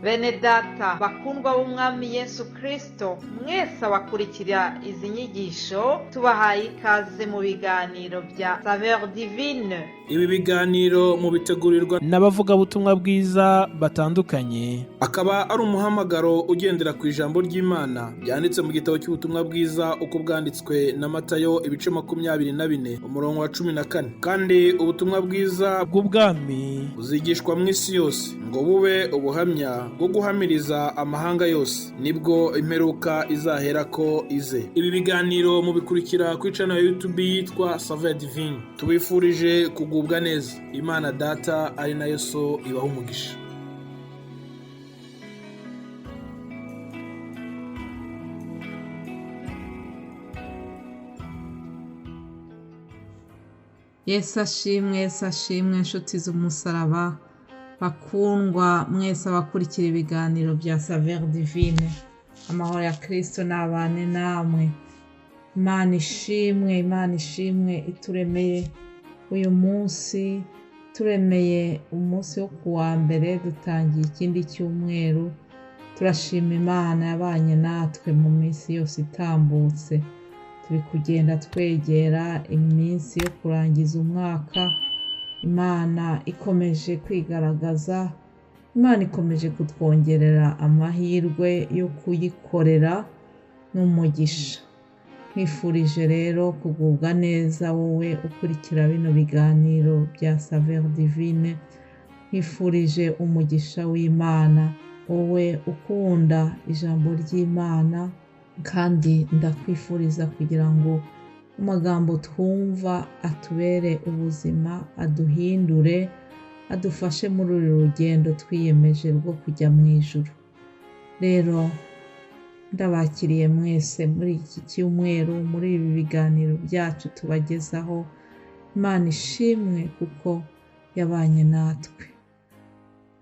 Bene data bakundwa b'Umwami Yesu Kristo, mwese abakurikira izi nyigisho, tubahaye ikaze mu biganiro bya Saveur Divine. Ibi biganiro mubitegurirwa n'abavugabutumwa bwiza batandukanye, akaba ari umuhamagaro ugendera ku ijambo ry'Imana ryanditse mu gitabo cy'ubutumwa bwiza uko bwanditswe na Matayo ibice 24 umurongo wa 14. Kandi ubutumwa bwiza bw'ubwami buzigishwa mu isi yose ngo bube ubuhamya bwo guhamiriza amahanga yose, nibwo imperuka izaherako ize. Ibi biganiro mubikurikira kuri channel ya YouTube yitwa Saveur Divine. Tubifurije kugubwa neza. Imana Data ari nayo So ibaha umugisha. Yesu ashimwe, Yesu ashimwe, inshuti z'umusaraba bakundwa mwese abakurikira ibiganiro bya Saveur Divine, amahoro ya Kristo n'abane namwe. Imana ishimwe, Imana ishimwe ituremeye uyu munsi, turemeye umunsi wo kuwa mbere, dutangiye ikindi cyumweru. Turashima Imana yabanye natwe mu minsi yose itambutse. Turi kugenda twegera iminsi yo kurangiza umwaka. Imana ikomeje kwigaragaza, Imana ikomeje kutwongerera amahirwe yo kuyikorera n'umugisha. Nkwifurije rero kugubwa neza wowe ukurikira bino biganiro bya Saveur Divine. Nkwifurije umugisha w'Imana, wowe ukunda ijambo ry'Imana, kandi ndakwifuriza kugira ngo amagambo twumva atubere ubuzima, aduhindure, adufashe muri uru rugendo twiyemeje rwo kujya mu ijuru. Rero ndabakiriye mwese muri iki cyumweru, muri ibi biganiro byacu tubagezaho. Imana ishimwe kuko yabanye natwe.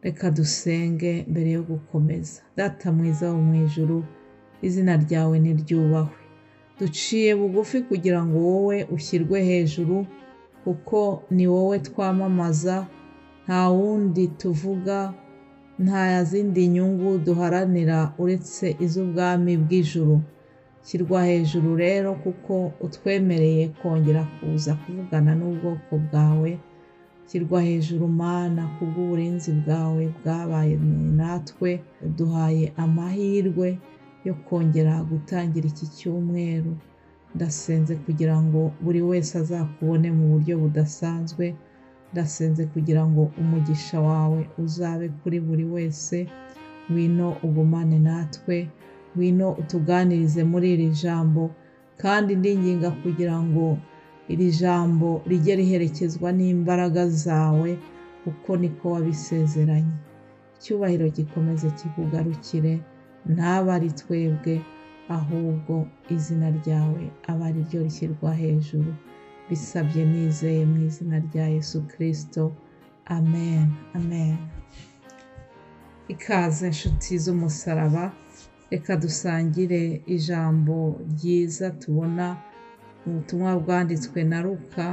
Reka dusenge mbere yo gukomeza. Data mwiza wo mu ijuru, izina ryawe niryubahwe. Duciye bugufi kugira ngo wowe ushyirwe hejuru, kuko ni wowe twamamaza, nta wundi tuvuga, nta zindi nyungu duharanira uretse iz'ubwami bw'ijuru. Shyirwa hejuru rero kuko utwemereye kongera kuza kuvugana n'ubwoko bwawe. Shyirwa hejuru Mana kubw'uburinzi bwawe bwabaye natwe, uduhaye amahirwe yo kongera gutangira iki cyumweru. Ndasenze kugira ngo buri wese azakubone mu buryo budasanzwe. Ndasenze kugira ngo umugisha wawe uzabe kuri buri wese. Ngwino ugumane natwe, ngwino utuganirize muri iri jambo, kandi ndinginga kugira ngo iri jambo rijye riherekezwa n'imbaraga zawe, kuko niko wabisezeranye. Icyubahiro gikomeze kikugarukire, ntaba ari twebwe, ahubwo izina ryawe aba ari ryo rishyirwa hejuru. Bisabye nizeye mu izina rya Yesu Kristo, amen, amen. Ikaze inshuti z'umusaraba, reka dusangire ijambo ryiza tubona mu butumwa bwanditswe na Luka,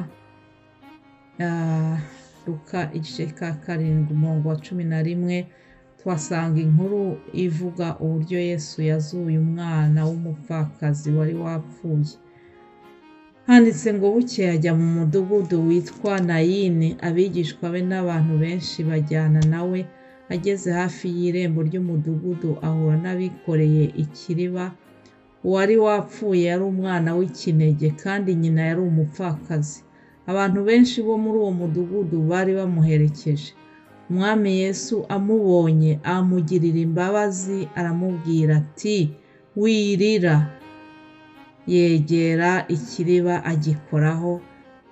Luka igice ka 7 umurongo wa 11. Tuhasanga inkuru ivuga uburyo Yesu yazuye umwana w'umupfakazi wari wapfuye. Handitse ngo bukeye ajya mu mudugudu witwa Nayini, abigishwa be n'abantu benshi bajyana nawe. Ageze hafi y'irembo ry'umudugudu ahura n'abikoreye ikiriba. Uwari wapfuye yari umwana w'ikinege, kandi nyina yari umupfakazi. Abantu benshi bo muri uwo mudugudu bari bamuherekeje. Umwami Yesu amubonye amugirira imbabazi, aramubwira ati wirira. Yegera ikiriba agikoraho,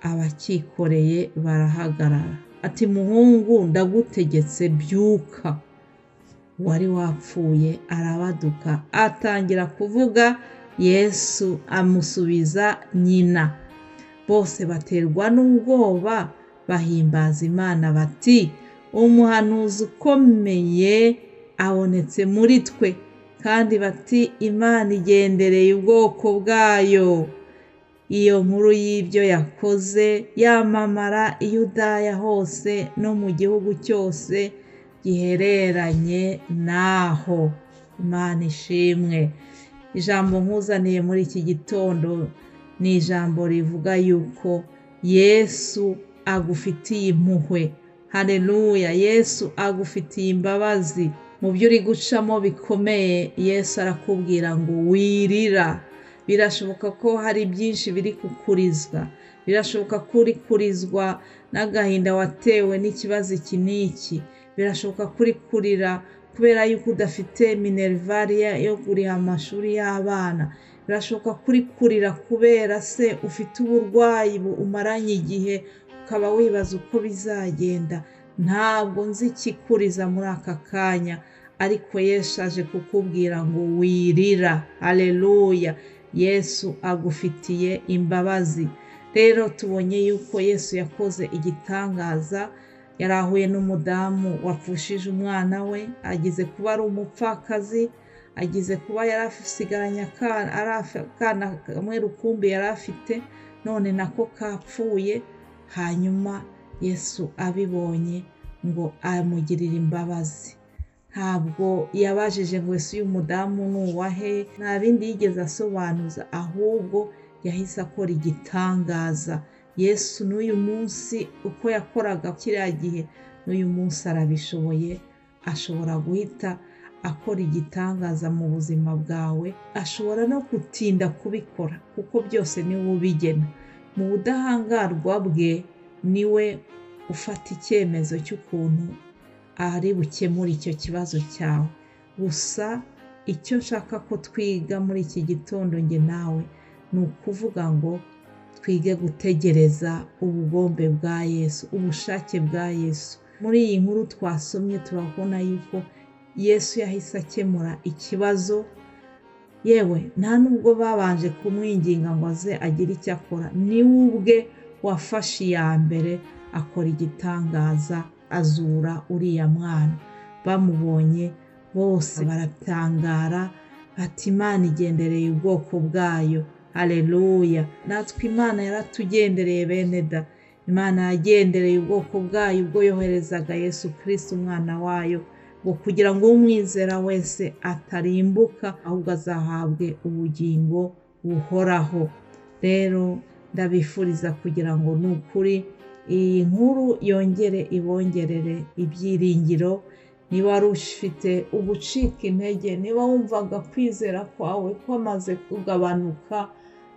abakikoreye barahagarara. Ati muhungu, ndagutegetse byuka. Uwari wapfuye arabaduka atangira kuvuga. Yesu amusubiza nyina. Bose baterwa n'ubwoba, bahimbaza Imana bati umuhanuzi ukomeye abonetse muri twe, kandi bati Imana igendereye ubwoko bwayo. Iyo nkuru y'ibyo yakoze yamamara i Yudaya hose no mu gihugu cyose gihereranye naho. Imana ishimwe. Ijambo nkuzaniye muri iki gitondo ni ijambo rivuga yuko Yesu agufitiye impuhwe. Haleluya! Yesu agufitiye imbabazi. Mu byo uri gucamo bikomeye, Yesu arakubwira ngo wirira. Birashoboka ko hari byinshi biri kukurizwa, birashoboka ko uri kurizwa n'agahinda watewe n'ikibazo iki n'iki, birashoboka ko uri kurira kubera yuko udafite minerivare yo kuriha amashuri y'abana, birashoboka ko uri kurira kubera se ufite uburwayi umaranye igihe ukaba wibaza uko bizagenda. Ntabwo nzi ikikuriza muri aka kanya, ariko Yesu aje kukubwira ngo wirira. Haleluya! Yesu agufitiye imbabazi. Rero tubonye yuko Yesu yakoze igitangaza. Yari ahuye n'umudamu wapfushije umwana we, agize kuba ari umupfakazi, agize kuba yari asigaranye akana kamwe rukumbi yari afite, none nako kapfuye. Hanyuma Yesu abibonye ngo amugirire imbabazi. Ntabwo yabajije ngo ese uyu mudamu ni uwahe, nta bindi yigeze asobanuza, ahubwo yahise akora igitangaza. Yesu n'uyu munsi uko yakoraga kiriya gihe, n'uyu munsi arabishoboye. Ashobora guhita akora igitangaza mu buzima bwawe, ashobora no gutinda kubikora kuko byose niwe ubigena. Mu budahangarwa bwe niwe ufata icyemezo cy'ukuntu ari bukemure icyo kibazo cyawe. Gusa icyo nshaka ko twiga muri iki gitondo njye nawe ni ukuvuga ngo twige gutegereza ubugombe bwa Yesu, ubushake bwa Yesu. Muri iyi nkuru twasomye turabona yuko Yesu yahise akemura ikibazo. Yewe nta nubwo babanje kumwinginga ngo aze agire icyo akora, niwe ubwe wafashe iya mbere akora igitangaza, azura uriya mwana. Bamubonye bose baratangara bati Imana igendereye ubwoko bwayo. Haleluya! Natwe Imana yaratugendereye bene da. Imana yagendereye ubwoko bwayo ubwo yoherezaga Yesu Kristo umwana wayo, ngo kugira ngo umwizera wese atarimbuka ahubwo azahabwe ubugingo buhoraho. Rero ndabifuriza kugira ngo ni ukuri iyi nkuru yongere ibongerere ibyiringiro. Niba wari ufite ugucika intege, niba wumvaga kwizera kwawe kwamaze kugabanuka,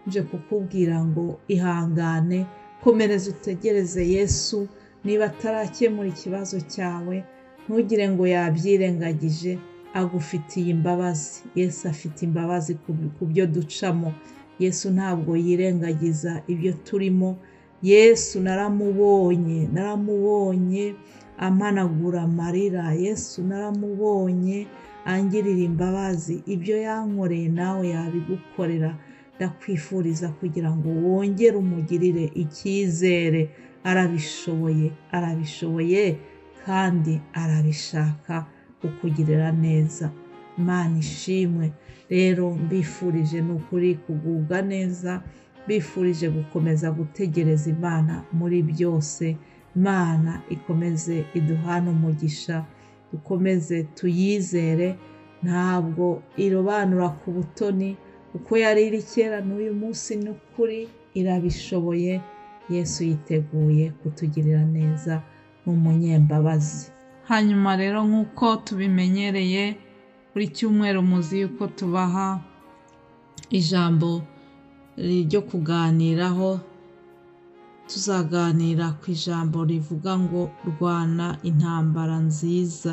nje kukubwira ngo ihangane, komereza utegereze Yesu. Niba atarakemura ikibazo cyawe, ntugire ngo yabyirengagije, agufitiye imbabazi. Yesu afite imbabazi ku byo ducamo. Yesu ntabwo yirengagiza ibyo turimo. Yesu naramubonye amanagura amarira. Yesu naramubonye angirira imbabazi. Ibyo yankoreye nawe yabigukorera. Ndakwifuriza kugira ngo wongere umugirire icyizere. Arabishoboye, arabishoboye kandi arabishaka kukugirira neza. Imana ishimwe. Rero mbifurije ni ukuri kugubwa neza, mbifurije gukomeza gutegereza Imana muri byose. Imana ikomeze iduhane umugisha, dukomeze tuyizere. Ntabwo irobanura ku butoni, uko yari iri kera n'uyu munsi ni ukuri irabishoboye. Yesu yiteguye kutugirira neza, ni umunyembabazi. Hanyuma rero nk'uko tubimenyereye buri cyumweru, muzi yuko tubaha ijambo ryo kuganiraho. Tuzaganira ku ijambo rivuga ngo rwana intambara nziza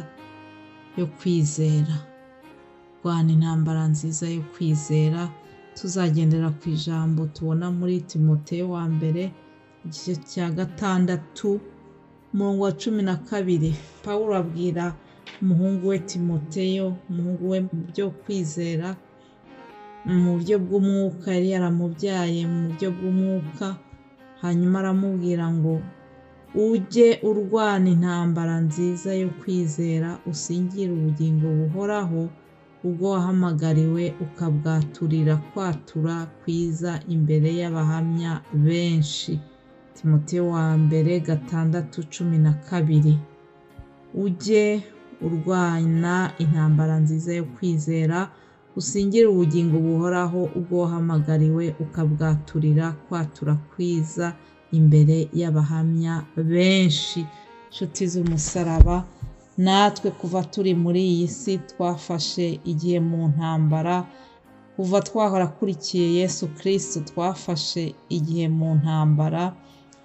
yo kwizera. Rwana intambara nziza yo kwizera. Tuzagendera ku ijambo tubona muri Timoteyo wa mbere igice cya 6 umurongo wa 12. Pawulo abwira umuhungu we Timoteyo, umuhungu we mu byo kwizera, mu buryo bw'umwuka, yari yaramubyaye mu buryo bw'umwuka. Hanyuma aramubwira ngo ujye urwana intambara nziza yo kwizera, usingire ubugingo buhoraho ubwo wahamagariwe ukabwaturira kwatura kwiza imbere y'abahamya benshi. Timoteyo wa mbere 6:12. Ujye Urwana intambara nziza yo kwizera, usingire ubugingo buhoraho ubwo wahamagariwe ukabwaturira kwatura kwiza imbere y'abahamya benshi. Inshuti z'umusaraba, natwe kuva turi muri iyi si twafashe igihe mu ntambara, kuva twarakurikiye Yesu Kristo twafashe igihe mu ntambara.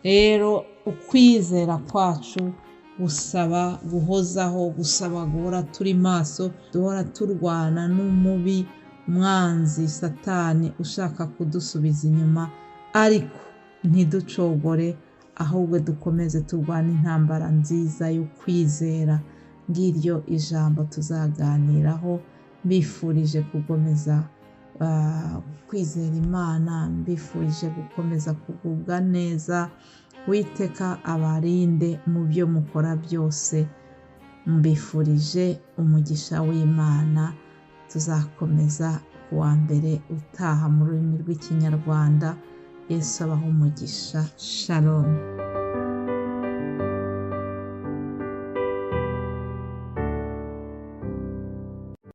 Rero ukwizera kwacu gusaba guhozaho, gusaba guhora turi maso, duhora turwana n'umubi, umwanzi Satani ushaka kudusubiza inyuma, ariko ntiducogore, ahubwo dukomeze turwane intambara nziza yo kwizera. Ngiryo ijambo tuzaganiraho, mbifurije gukomeza kwizera Imana, mbifurije gukomeza kugubwa neza. Uwiteka abarinde mu byo mukora byose, mbifurije umugisha w'Imana. Tuzakomeza kuwa mbere utaha mu rurimi rw'Ikinyarwanda. Yesu abahe umugisha. Shalom.